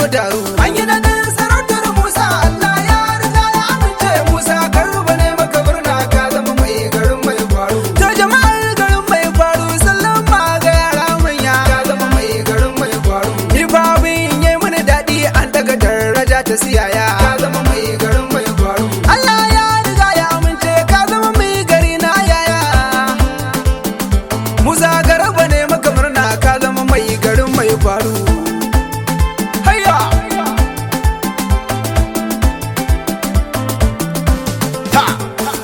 zama daru. An yi naɗin sarautar Musa, Allah ya riga ya amince. Musa Garba ne maka murna, ka zama mai garin mai faru. To jama'ar garin mai faru, sallama ga yara manya, ka zama mai garin mai faru. Ni fa abin yayi mini daɗi, an daga daraja ta siyaya, ka zama mai garin mai faru. Allah ya riga ya amince, ka zama mai gari na yaya. Musa Garba ne maka murna, ka zama mai garin mai faru. Hayya! Ha!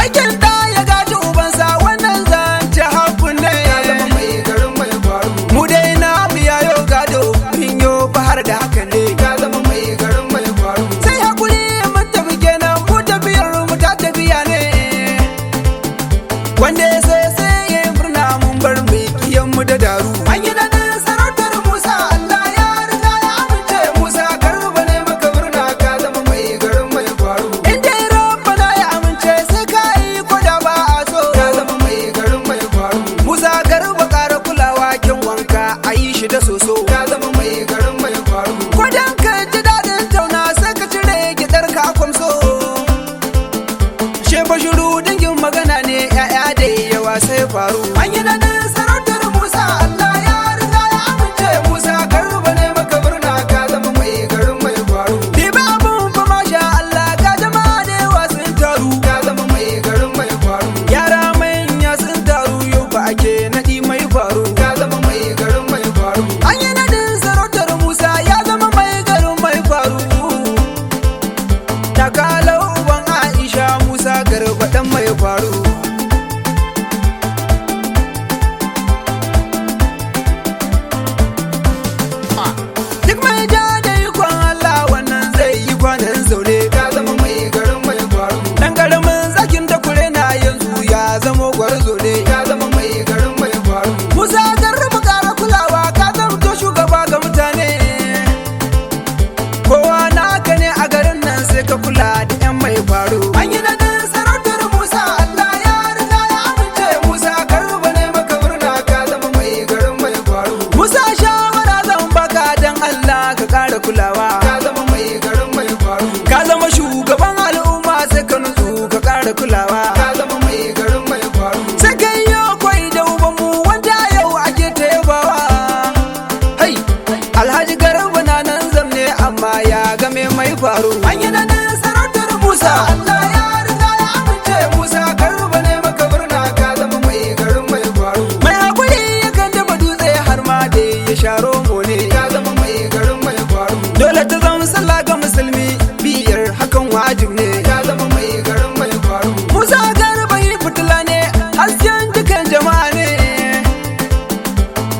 Aikin da ya gaji ubansa, wannan zance haku ne. Ka zama mai garin mai faru. Mu dai namu yayo gado, mun yo har da haka ne. Ka zama mai garin mai faru. Sai hakuri mun tafi kenan, mu tafiyar mu ta tafiya ne. Wanda ya so sai ya yi murna, mun bar mu kiyan mu da daru. An yi naɗin sarautar Musa, Allah ya riga ya amince. Musa Garba ne maka murna, Ka zama mai garin mai faru. In dai Rabbana ya amince, sai ka yi ko da ba a so. Ka zama mai garin mai faru. Musa Garba ƙara kulawa, kin wanka a yi shi da soso. Ka zama mai garin mai faru. Ko dan ka ji daɗin tauna, sai ka cire gidar ka kwamso. Shefa shiru dangin magana ne, 'ya'ya da yawa sai faru. An yi naɗin sarautar Musa, Allah ya riga ya amince. Musa Garba ne maka murna, Ka zama mai garin mai faru. Diba abun fa masha Allah, ga jama'a da yawa sun taru. Ka zama mai garin mai faru. Yara manya sun taru, yau ba ake naɗi mai faru. Ka zama mai garin mai faru. An yi naɗin sarautar Musa, ya zama mai garin mai faru. Takalau uban Aisha, Musa Garba ɗan mai faru. Duk mai ja da ikon Allah, wannan zai yi kwanan zaune. Ka zama mai garin mai faru. Ɗan ƙaramin zakin da kure na yanzu ya zamo gwarzo ne. Ka zama mai garin mai faru. Musa Garba ƙara kulawa, ka zamto shugaba ga mutane. Kowa naka ne a garin nan, sai ka kula da 'yan mai faru. An yi naɗin sarautar Musa, Allah ya riga ya amince. Musa Garba ne maka murna, Ka zama mai garin mai faru. Musa, shawara zan baka, dan Allah ka ƙara kulawa. Ka zama mai garin mai faru. Ka zama shugaban al'umma, sai ka nutsu ka ƙara kulawa. Ka zama mai garin mai faru. Sai kai yau kwai da ubanmu wanda yau ake ta yabawa. Hai! Alhaji Garba na nan zamne, amma ya game mai faru. An yi naɗin sarautar Musa, Allah ya riga ya amince. Musa Garba ne maka murna, Ka zama mai garin mai faru. Mai hakuri yakan dafa dutse har ma da ya sharo mone. Ka zama mai garin mai faru. Dole ta zama sallah ga musulmi biyar, hakan wajib ne. Ka zama mai garin mai faru. Musa Garba yi fitila ne, hasken dukan jama'a ne.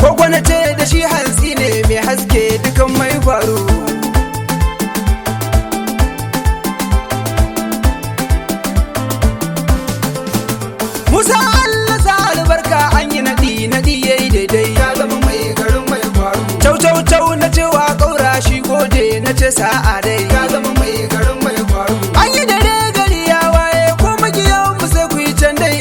Ko kwana ce da shi hantsi ne mai haske dukan mai faru. Musa, Allah sa albarka, an yi naɗi, naɗi yayi daidai. Ka zama mai garin mai faru. Cau cau cau na cewa ƙaura shi gode, na ce sa'a dai. Ka zama mai garin mai faru. An yi dare, gari ya waye, ko magiyan mu sai ku yi can dai.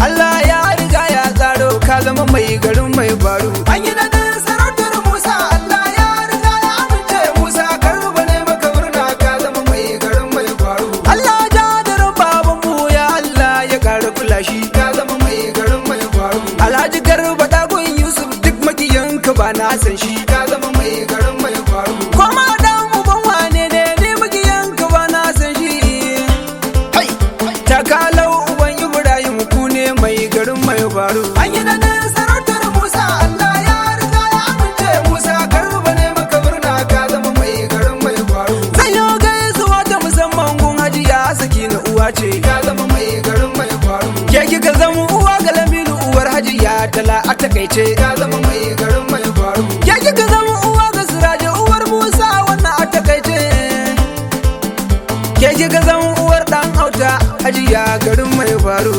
Allah ya riga ya tsaro, ka zama mai garin mai faru. An yi naɗin sarautar Musa, Allah ya riga ya amince. Musa Garba ne maka murna, Ka zama mai garin mai faru. Allah ja daren babanmu, ya Allah ya ƙara kula shi. Ka zama mai garin mai faru. Alhaji Garba Dagon Yusuf, duk makiyanka ba na san shi. Ka zama mai garin mai faru. Koma dan uban wane ne, ni makiyanka ba na san shi. Hai! Takalau uban Ibrahim, ku ne mai garin mai faru. An yi naɗin sarautar Musa, Allah ya riga ya amince. Musa Garba ne maka murna, ka zama mai garin mai faru. Zan yi gaisuwa ta musamman gun Hajiya Saki na uwa ce. Ka zama mai garin mai faru. Ke kika zama uwa ga Laminu, uwar Hajiya Tala a takaice. Ka zama mai garin mai faru. Ke kika zama uwa ga Siraje, uwar Musa wannan a takaice. Ke kika zama uwar dan auta, Hajiya garin mai faru.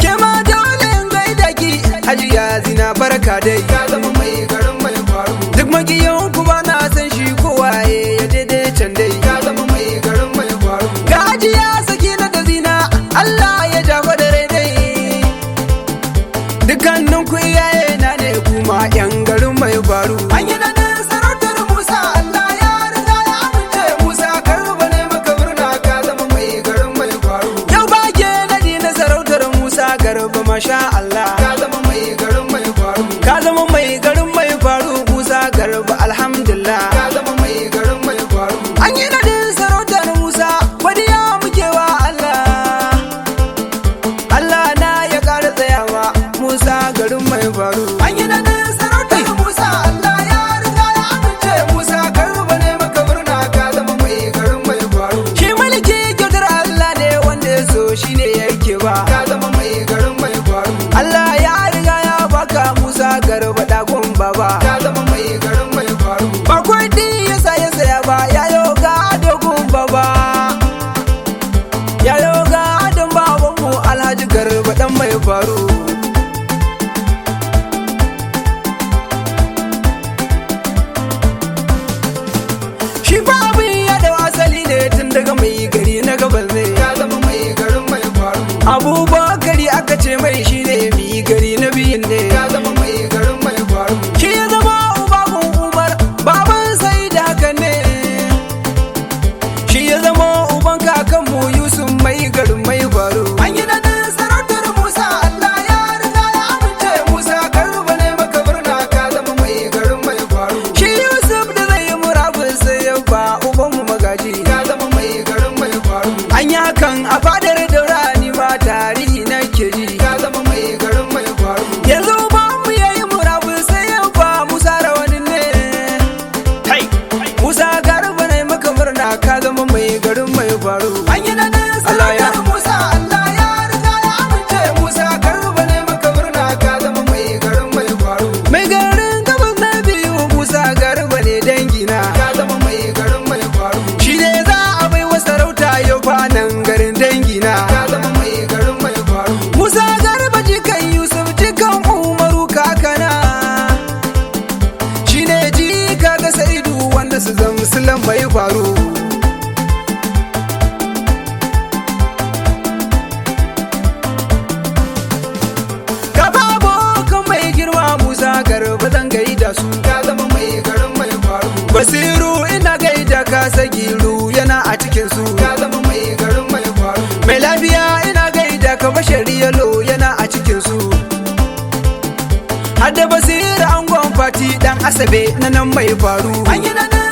Ke ma dole in gaida ki, Hajiya Zina, barka dai. Ka zama mai garin mai faru. Duk makiyan ku ba na san shi, kowaye ya je dai can dai. Ka zama mai garin mai faru. Ga Hajiya Sakina da Zina, Allah ya jafa da rai dai. dan mai faru. Shi fa abin ya dau asali ne tun daga mai gari na gabas ne. Ya zama mai garin mai faru. Abubakari aka ce mai shi ne mai gari na biyun ne. Ya zama mai garin mai faru. Shi ya zama ubagun Umar, baban sai da haka ne. Shi ya zama uban kakanmu Yusuf mai garin mai faru. An yi naɗin sarautar Musa, Allah ya riga ya amince Musa Garba ne maka murna ka zama mai garin mai faru. Shi Yusuf da zai yi murabus sai ya ba ubanmu magaji. Ya zama mai garin mai faru. An yi hakan a fadar daura ni ma tarihi na ke ji. Ya zama mai garin mai faru. Yanzu ubanmu ya yi murabus sai ya ba Musa rawanin ne. Musa Garba ne maka murna ka zama mai garin mai faru. An yi naɗin Allah ya- sarautar Musa, Allah ya riga ya amince Musa Garba ne maka murna ka zama mai garin mai faru. Mai garin gabas na biyu Musa Garba ne dangina. Ya zama mai garin mai faru. Shi ne za a bai wa sarauta yau fa nan garin dangina. Ya zama mai garin mai faru. Musa Garba jikan Yusuf jikan Umaru kakana. Shi ne jika ga Sa'idu wanda su zamsulan mai faru. Kafa abokan mai girma Musa Garba zan gaida su. Ya zama mai garin mai faru. Basiru ina gaida ka Sagiru yana a cikin su. Ya zama mai garin mai faru. Mai lafiya ina gaida ka Bashari Yalo yana a cikin su. Hadda Basiru angon fati dan Asabe na nan mai faru. An yi naɗin